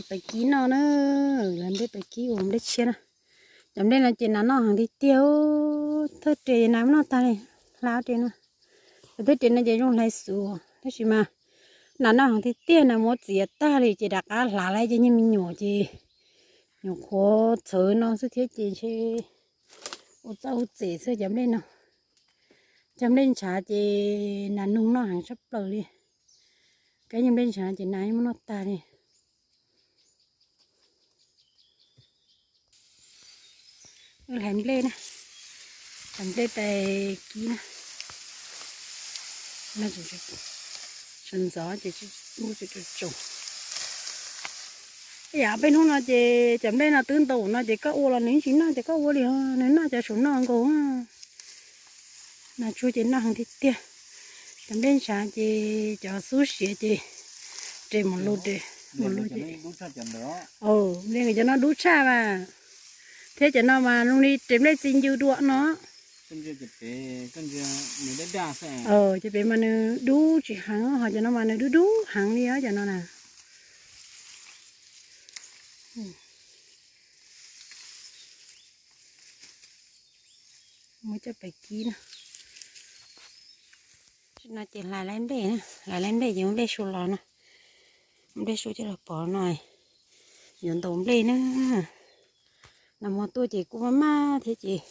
Pais kib noj na, lawv nplej pais kib ua nplej tshiab na. Cov nplej no ces nas noj heev tiag tiag, thawj res nas noj tag li, hla res no. Cov thawj res no ces zoo hlais xus, tab sis mas nas noj heev tiag tiag, nas muab txiav tag li ces rov qab hlav lawm ces niag me nyuam ces nyuam qhuav txhawv no xwb thiab ces ntshe ua txoj ua txem xwb cov nplej no. Cov nplej ntshav ces nas noog noj heev tshaj plaws li. Kab nyuag nplej ntshav ces nas yeej muab noj tag li. Wb hlais nplej na, hlais nplej pais kib na. Sawv ntxov ces tsoos. Yam peb hnub no ces cov nplej no twb ntau no ces koj ua los nws tsis noj ces koj ua li nws noj cov saum no nkaus. Nas tsuag ces noj heev tiag tiag. Cov nplej ntshav ces cov xub siav ces res mus lug res mus lug ces, nplej nkawd cov no dub tshaj mas, thiab cov no mas zoo li res nplej txiv ncw dua no. Ces pem mas nws dub tsis heev, ho cov no mas nws dub dub heev li os cov no na. Muab coj pais kib na. No ces hlais laib nplej, hlais laib nplej ces muab nplej su los no. Nplej su coj los pov no, yuav ntaus nplej na. Nag hmo tuaj ces kuj maj maj thiab ces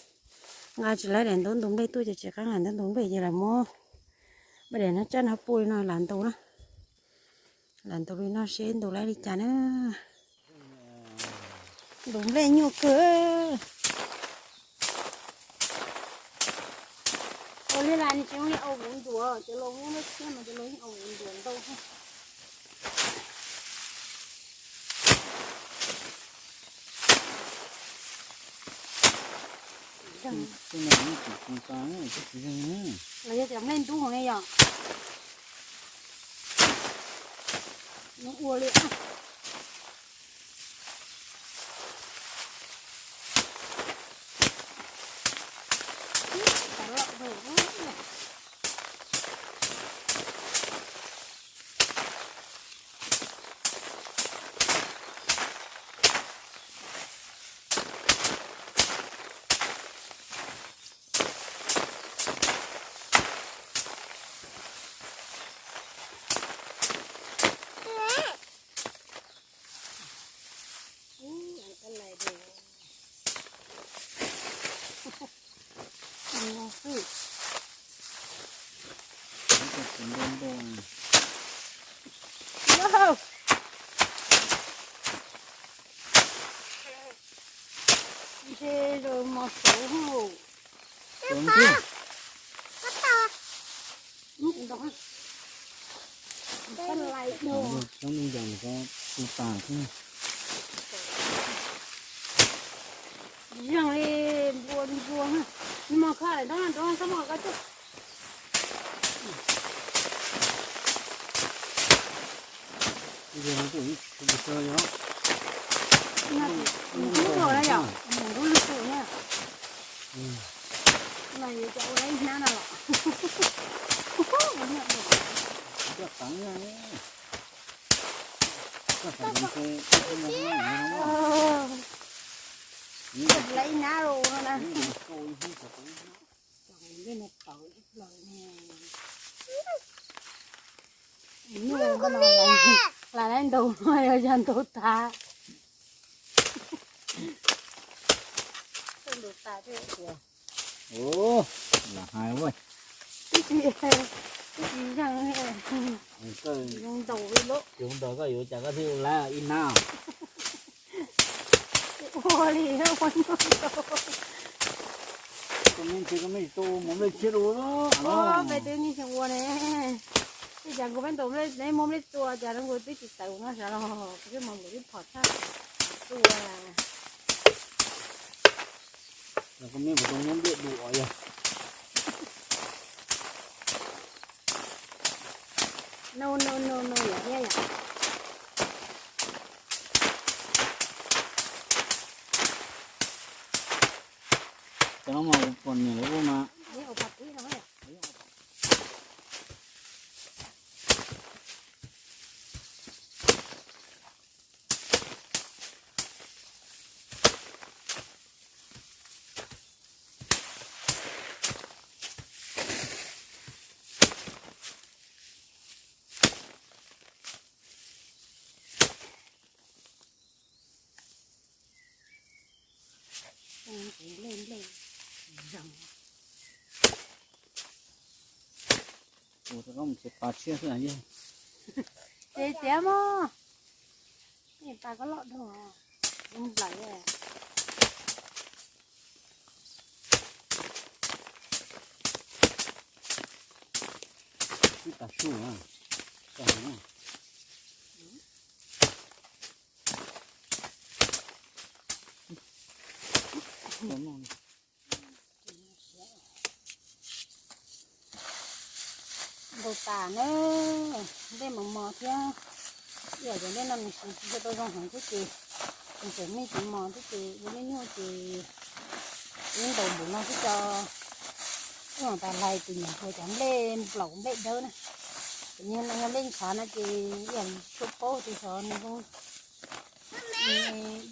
nqa tsis laib daim ntaub ntaus nplej tuaj ces tsis qab nqa ntaub ntaus nplej ces lam muab npaj daim no tsab no pua li no lam ntaus na. Lam ntaus li no seb ntaus laib li cas na. Ntaus nplej nyuaj kawg. Ua li las nws tsis zoo li aus vuv ntuas, cov laus muab nplej tshiab mas cov laus yeej aus vuv ntuas ntau. Los yog cov nplej ntub heev ne yom. Nws ua li Ntshe zaum mos suav hauj. Yeej li npua npua, nws mos kho lawm nrov nrov txhob mos koj coj. Mus lub lwg tus na. Mas yuav cov ua ib hnab no los. Coj ib hnab los no na. Lam laib ntaus no yog yog ntaus tas. Lam hais ua, twb tsis, twb tsis zeeg li. Zoo ntaus li lawm. Zoo ntaus koj yuav cas koj thiaj ua laib ib hnab. Ua li ua ntaus. Koj me ntsis koj me tsis tau ua mov nplej tshiab dua. Peb twb yeej tsis ua ne. Tej cas kuv peb ntaus nplej, neb muab nplej tua cas kuv twb tsis tawm no sav los kuv twb mos nkaus twb phom tshaj tua. Koj me puas tau muab nplej dua yog. No no no no yom thiab yom. Cov no mas pom niam lawv ua mas. Ua rau koj mus txiav pas tshiab xwb yog. Txiav txiav mog. Pas koj loj dhau. Nplaim. Ib pas suj na. Ntaus tas na, nplej mos mos thiab. Ib yam cov nplej no nws siv tsis tau zoo heev thiab ces nws tseem me tsis mos thiab ces ua me nyuaj ces ib ntaus npaum no xwb tso. Ib yam tas lais tus niam hluas cov nplej nplaum nplej dawb na. Ces yog nplej ntshav no ces ib yam tsuas paub tias xyov nws zoo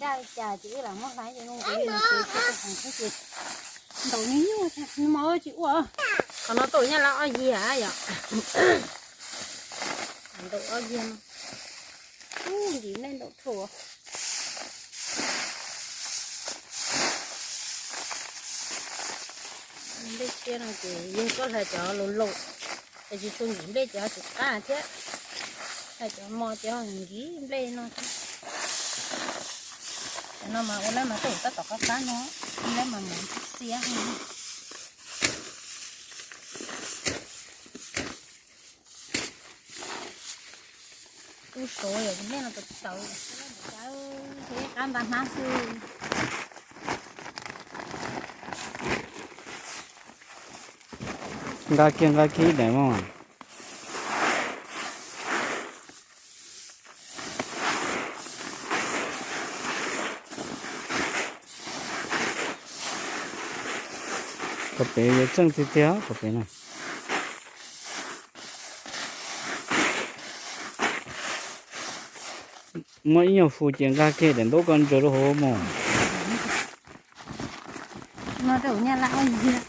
daj li cas ces wb lam muab hlais ces zoo nkaus li nws siv tsis tau heev thiab ces ntaus me nyuaj thiab mos tsis ua. Qhov no tau nyaj lab ob yiag yom. Ntaus ob yiag no. Ub, nkim nplej ntaus thuam. Nplej tshiab no ces yog koj hlais cov laus laus, ces tsis tshua nkim nplej ces ho tsis qab thiab. Hlais cov mos ces ho nkim nplej no thiab. Cov no mas ua lawv mas tej zaum tab tom qab qab no, ua lawv mas mos xiab. Kub suav yom, nplej no tawv tawv, ces qab nta hnab xwb. Nqa kiag nqa kiag ib daim mog. Qhov pem yuav tseej tiag tiag qhov pem no. Muaj ib nyuag fu ces nqa kiag daim ntaub ko ntsaws rau hauv mog. No rau nyaj lab ob yiag.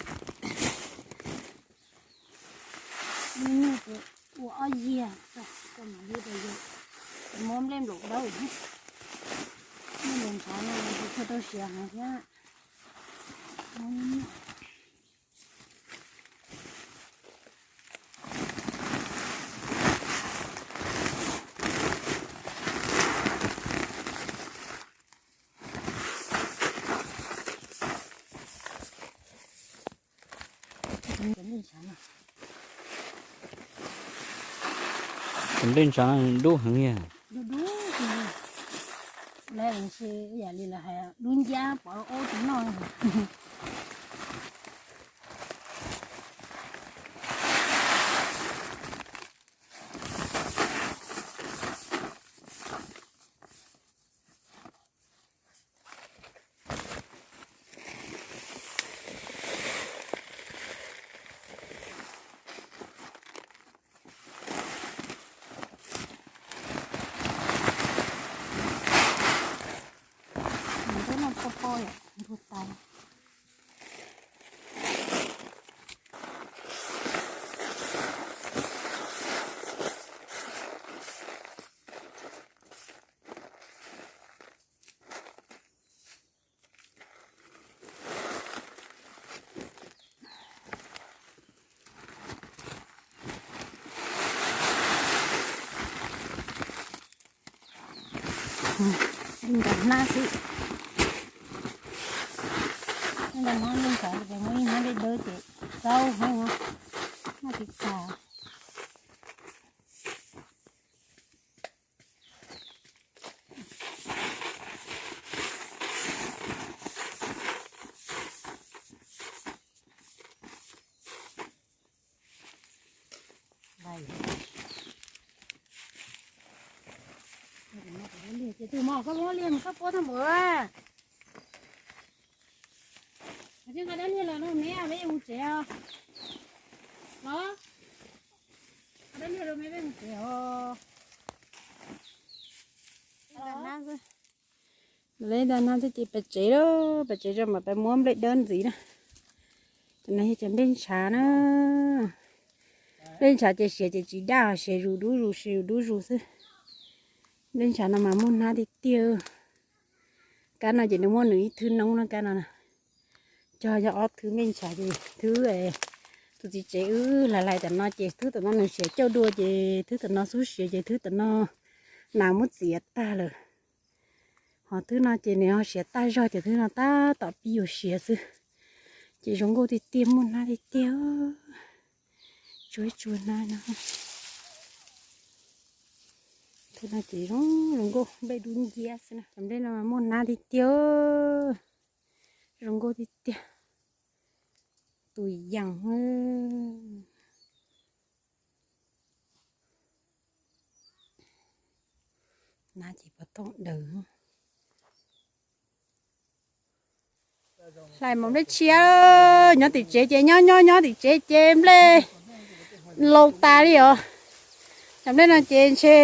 Ua ob yiag, muab nplej nplaum dawb, nplej ntshav no tsis tshua tau siav heev thiab. Cov nplej ntshav dub heev yog. Lawv sis yam li lawv hais dub ncab pov ub tus noj. Ntuj no poj poj yom, ntuj tais. Li ntawm hnab xwb. Li ntawm hnab li ntawd ces muaj ib hnab dawb dawb ces txaus heev, noj tsis tas. Ces tus mos koj muab liag mus koj puab tag npaum. Nqa dab liag los no me peb yuav mus tsev os. Los, nqa dab liag los me peb mus tsev os. Lawv ib nta hnab xwb ces pais tsev lawm, pais tsev tso mam pais muab nplej dawb ntxiv na. Cov no yog cov nplej ntshav na. Nplej ntshav ces siav ces tsis daj, siav zus dub zus, siav zus dub zus xwb. Nplej ntshav no mas muaj hnab tiag tiag. Kab no ces nws muaj nws ib thwb noob na, kab no na. Cog yog ob thwb nplej ntshav ces thwb Tus txiv tsev wb hlais hlais tam no ces thwb tam no nws siav cauj dua ces thwb tam no xub siav ces thwb tam no nas muab txiav tag lawm. Ho thwb no ces nws ho siav tag zog ces thwb no tab tom pib yuav siav xwb. Ces zoo nkauj tiag tiag, muaj hnab tiag tiag. Tsuag tsuag hnab no. Thwb no ces zoo, zoo nkauj nplej dub nciab xwb na. Cov nplej no muaj hnab tiag tiag. Zoo nkauj tiag tiag. Tus yees. Hnab ces puas thooj daws. Hlais mov nplej tshiab, nyob tim tsev ces nyob nyob nyob tim tsev ces nplej laus tas li os. Cov nplej no ces ntshe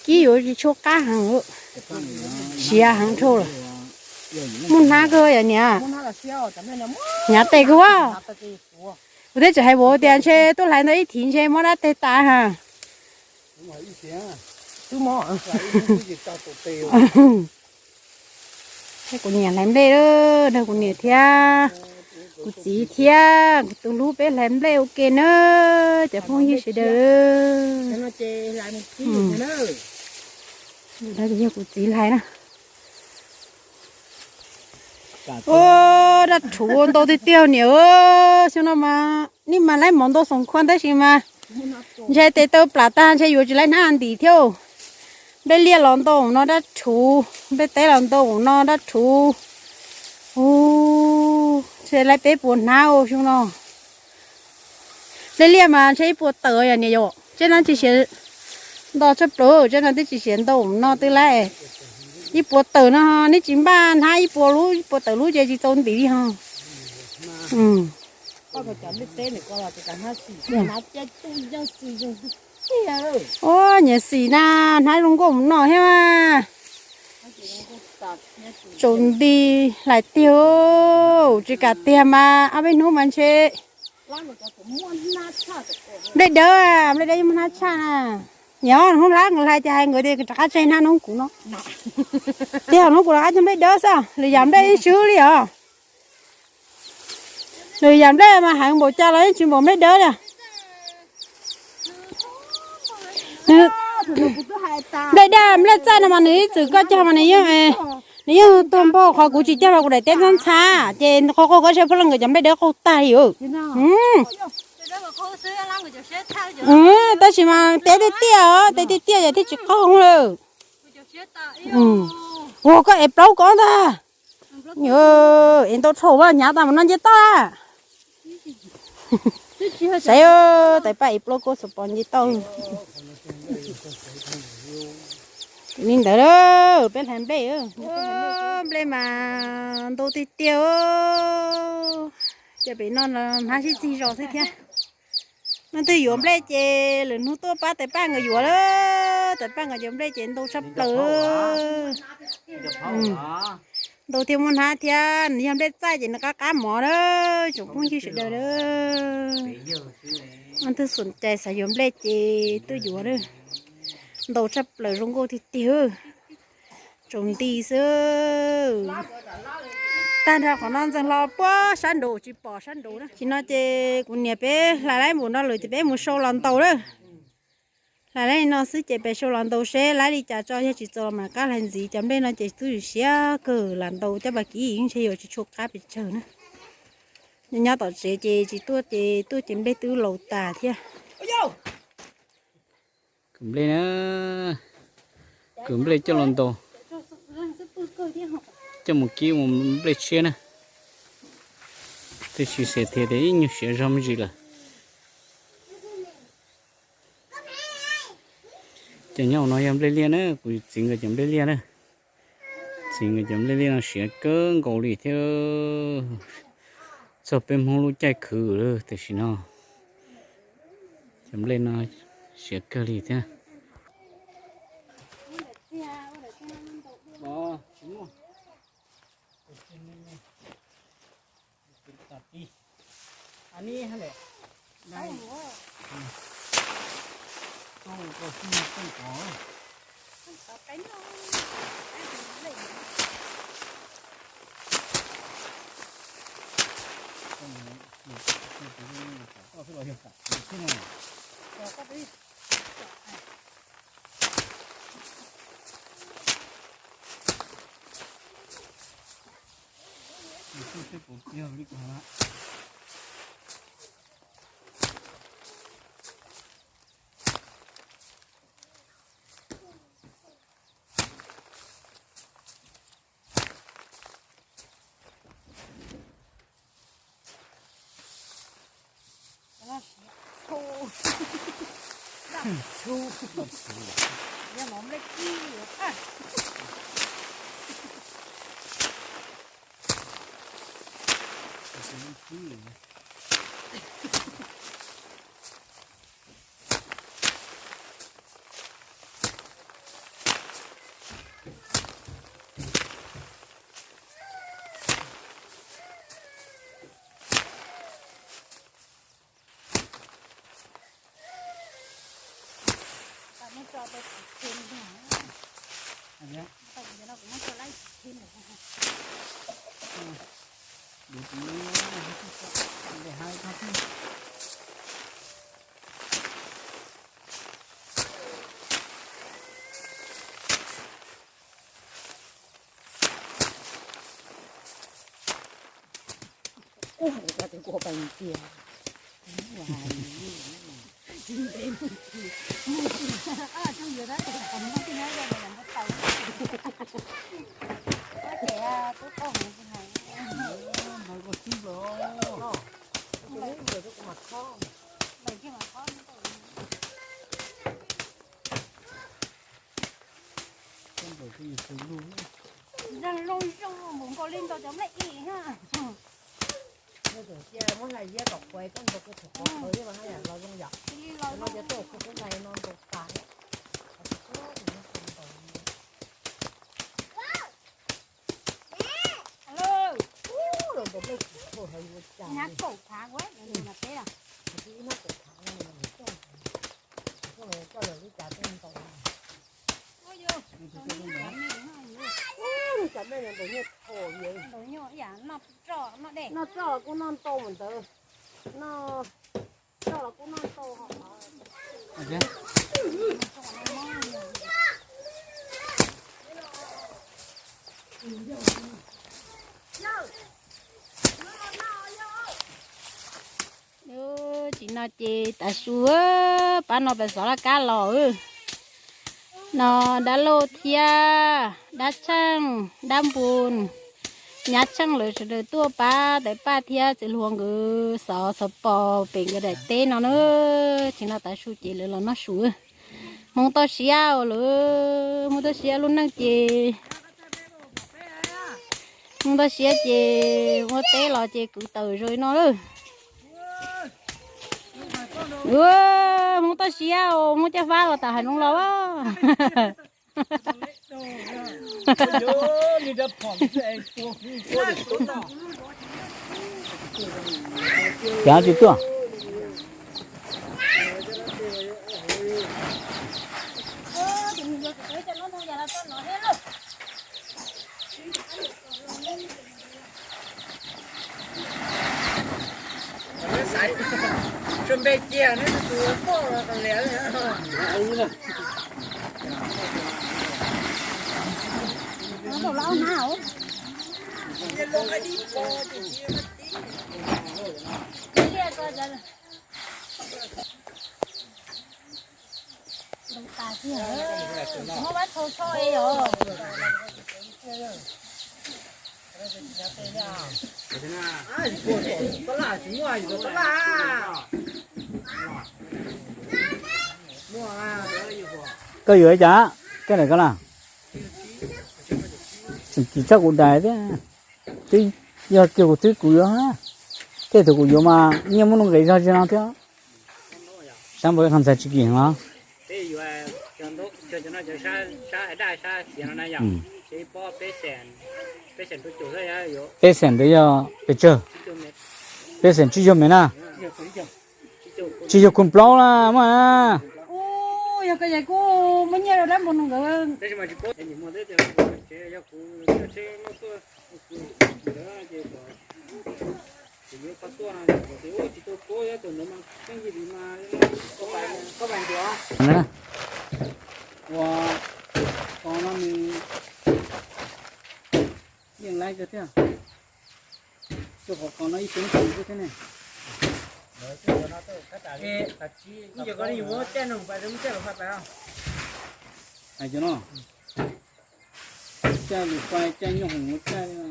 kib yuav tsis tshua qab heev, siav heev dhau lawm. Muaj hnab kawg yom niam? Hnyav tes kawg. Kuv thiaj tseem hais vauv tias ntshe tuaj hlais ntau ib thiv ntshe mob dab teg tas ha. Kuv niam hlais nplej, nrog kuv niam thiab kuv txiv thiab kuv tus hlub peb hlais nplej ua ke na, cov phooj ywg sawv daws. Yog kuv txiv hlais na. Ua dab rhuv ntau tiag tiag niam. Xyoo no mas nej mas laib mov ntau xoom khuam tab sis mas ntshe tes taw plam tag ntshe yuav tsis laib hnab ntim thiab. Nplej liaj los ntau no dab rhuv, nplej teb los ntau no dab rhuv. Ntshe laib peb puas hnab xyoo no. Nplej liaj mas ntshe ib puas tawm yom niam yom, tseeb no tsis siav ntau tshaj plaws, tseeb no twb tsis siav ntau no twb laib ib puas tawm no, nej tsis npaj hnab ib puas lub ib puas tawm lub ces tsis txaus ntim li ho. Ua nyiam xim na, hnab zoo nkauj mus no thiab. Tsaus nti hlais tiag, tsis kam tiag mas ob peb hnub mas ntshe. Nplej dawb, nplej dawb yeej muaj hnab tshaj na. Yog hnub hlab nkawd hlais ces hais nkawd tias rov qab tseg hnab hnub kuv no. Tiag hnub kuv rov qab cog nplej dawb xwb, lwm yam nplej ib swb li os. Lwm yam nplej mas heev npaum cas los yeej tsis npaum nplej dawb li. Nplej daj nplej txaij no mas nws ib txwm koj cog mas nws yeej, nws yeej tuag npaug, qhov kuv tsis cog los kuv daim teb ntxhab ntxhab ces qhov qaug koj saib pheej los nkawd cov nplej dawb qaug tag li. Tab sis mas teb tiaj tiaj, teb tiaj tiaj ces thiaj tsis qaug lawm. Ua koj ev plaub ko ntag. Es ntau dhau hnyav tas mus no nce toj. Saib, tais paj ev plaub ko xus pos nce toj. Li ntawd, peb hlais nplej, nplej mas ntau tiag tiag. Ces pem no hnab sib txig zos xwb thiab. Leej twg yuav nplej ces lwm hnub tuaj pab tais paj nkawd yuav lawm. Tais paj nkawd cov nplej ces ntau tshaj plaws. Ntau thiab muaj hnab thiab, nws yog nplej txaij ces nws qab qab mov na, tsoom phooj ywg sawv daws na. Leej twg xom cai xav yuav nplej ces tuaj yuav na. Ntau tshaj plaws zoo nkauj tiag tiag. Tsaus nti xwb. Tag nrho qhov no ntxeev hlo puag sab nraud tsis pom sab nraud na. Tam sim no ces kuv niam peb hlais laib npaum no lawm ces peb mus sau los ntaus lawm. Hlais laib li no xwb ces peb sau los ntaus seb laib li cas tso, yog tsis txaus los mam qab hlais ntxiv. Cov nplej no ces twb siav kawg, lam ntaus caj pas kiv yeej ntshe yuav tsis tshua qab pes tsawg na. Nyob nyob tom tsev ces tsis tuaj ces tuaj ces nplej twb laus tas thiab. Kwv nplej na, kwv nplej coj los ntaus, coj mus kib ua nplej tshiab na. Twb tsis siav thiab tias ib nyuag siav zog me ntsis lawm. Ces nyob no yog nplej liaj na, kuv txiv nkawd cov nplej liaj na. Txiv nkawd cov nplej liaj no siav kawg nkaus li thiab. Txog peb Hmoob lub caij khwv lawm tam sim no. Cov nplej no siav kawg li thiab. Zoo zoo mus nkaus li ntau cov nplej ib ha. Muab hais liab kom quav koj nkaus koj thaum quav qhawv thiab mas haj yam los zoo yom. Li los no cov tuaj kuv kuv nais no nkaus tas. Los nkaus nplej kuv thaum hais yuav cas. Nyab kaum khav ua na peb a. Ib nab kaum khav no coj coj lawm li cas tej nkaus. Ub, cov me no ntaus nyuaj thaum yam noj roj noj dej. Noj roj los kuj noj ntau mus ntawd. Noj roj los kuj noj ntau hos. Tsis no ces tav su pab no pes xov laj kab los no dab laug thiab dab tsheej dab npus nyab tsheej lawv sawv daws tuaj pab tawv paj thiab txiv hluas nkawd xov xov pos pem nkawd daim teb no na. Tsis no tav su ces lawv los noj su. Hmoob toj siab lawm, Hmoob toj siab lub neej ces Hmoob toj siab ces ua teb los ces kwv tawm zoo no lawm. Hmoob toj siab, Hmoob caj fab los tas hais zoo los. Cav tsis tuaj. Koj yuav li cas? Koj daim koj na? Tsis txhob kuv daim thiab. Twb yog kiag kuv twb kuv yuav, tej thaum kuv yuav mas nyiaj muaj nuj nqis zog tsis no thiab. Sab npau qhov ntxhais tsis kim los. Peb xeem ntawd yog pes tsawg? Peb xeem tsib caug mev na. Tsib caug kun plaub na muaj. Yog koj yam kuj muaj nyiaj rau dab npua no nkawd. Ua, qhov no nws yeej laib kawg thiab. Rau qhov qhov no ib teev xwm xwb thiab ne. Ib yam ko li yus muab caij nyooj hoom pais, muab caij lus fais pais os. Hais cov no, caij lus fais, caij nyooj hoom, muab caij li no.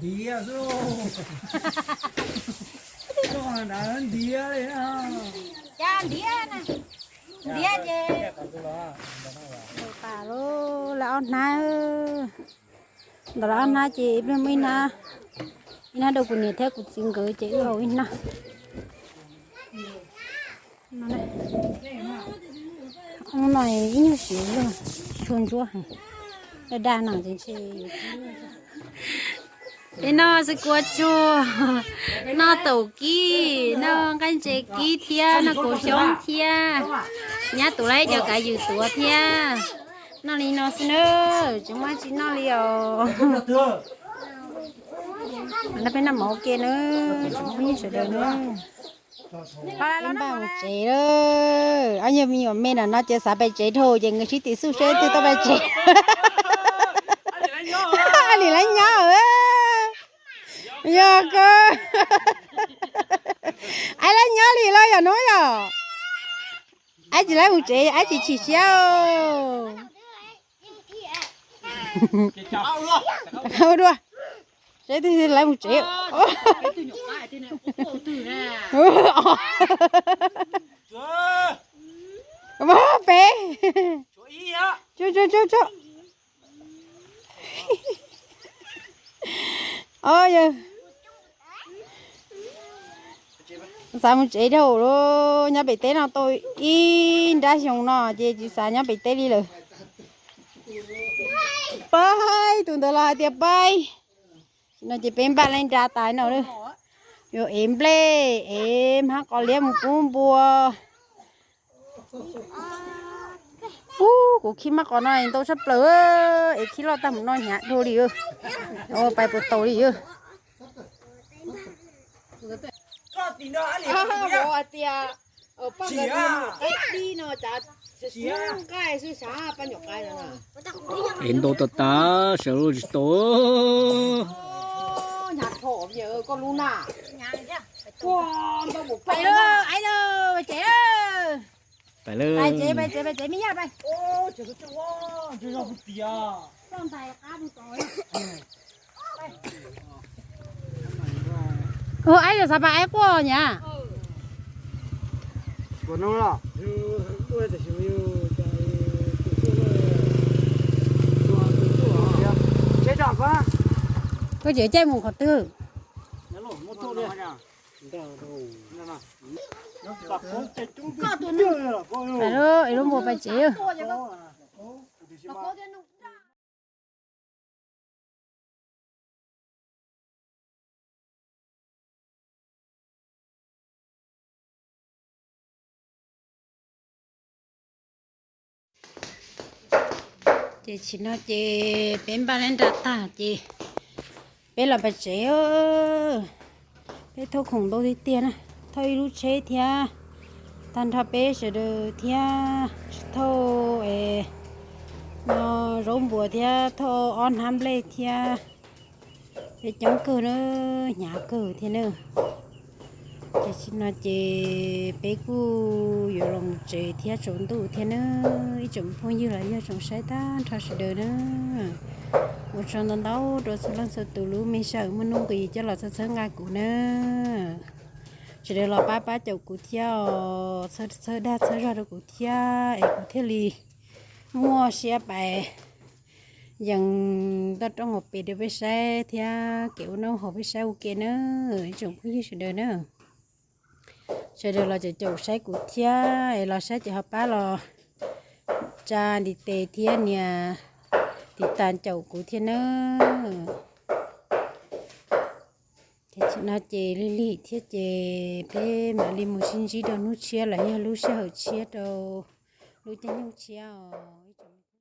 Ntiav xwb, ntiav li na. Cas ntiav na, ntiav ces tas lawm ob hnab. Ntawm lawv ob hnab ces ib pliag muaj ib hnab, ib hnab rau kuv niam thiab kuv txiv nkawd ces wb haus ib hnab. Hnub no ib nyuag siav zog, tshua ntsuab heev, daj daj no ces ntshe. Peb noj xwb kua tsuag, noj taum kib, noj nqaij ntses kib thiab noj kaus xyoob thiab, nyab tuav lawm cov kav ywm tuav thiab. Noj li no xwb na, tsis muaj tsis noj li os. Noj peb noj mov ua ke na, tsoom phooj ywg sawv daws na. Peb npaj mus tsev lawm, ob nyuag me nyuam me no no ces xav pem tsev dhau ces nkawd sib tim xub seb twg tau pem tsev. Lim laib nyob, yog kawg. Aib laib nyob li los yog no yog? Aib tsis laib mus tsev, aib tsis chim siab. Dua, seb twg laib mus tsev. Peb, tso tso tso tso. Os, yog xav mus tsev dhau lawm, nyob pem teb no tau ib nrab xyoo no ces tsis xav nyob pem teb li lawm. Pais, tus ntawd los hais tias pais. No ces peb npaj laib nra tas no, yuav ev nplej, ev hmab qos liab mus pub npua. Ub, kuv khib hmab qos no ntau tshaj plaws, es khib loj tag mus no hnyav dhau li. Pais puas tau li. Es ntau tas tas sawv lub tsis tau. Pais lawm, pais lawm, pais tsev, pais tsev, pais tsev, me nyab pais. Ua, aib yog xav pais aib quaj nyab. Koj tseem caij mus qhov twg? Pais lawm, es lub npua pais tsev. Ces tsis no ces peb npaj laib nra tag ces peb los pais tsev. Peb thauj khoom ntau tiag tiag na, thauj ib lub tsheb thiab, tag nrho peb sawv daws thiab, tsis thauj es no zaub npua thiab, thauj ob hnab nplej thiab. Peb coob kawg na, hnyav kawg thiab na. Ces tsis no ces peb kuj yuav los mus tsev thiab, tsaus ntuj thiab na. Ib tsoom phooj ywg los yog tsoom saib tag nrho sawv daws na, ua tsaug ntau ntau rau txhua leej txhua tus lub me sij hawm muaj nuj nqis coj los txhawb txhawb nqa kuv na. Sawv daws los pab pab caum kuv thiab os, txhawb txhawb dag txhawb zog rau kuv thiab es kuv thiaj li muaj siab pais yees toj roob hauv pes rau peb saib thiab kev ua noj haus peb saib ua ke na, ib tsoom phooj ywg sawv daws na. Sawv daws los caum caum saib kuv thiab es los saib ces ho pab los tsa ntiv tes thiab nias tiv tas caum kuv thiab na. Ces tsis no ces lig lig thiab ces peb mam li mus sib ntsib rau hnub tshiab los yog lub sij hawm tshiab rau lub caij nyoog tshiab os.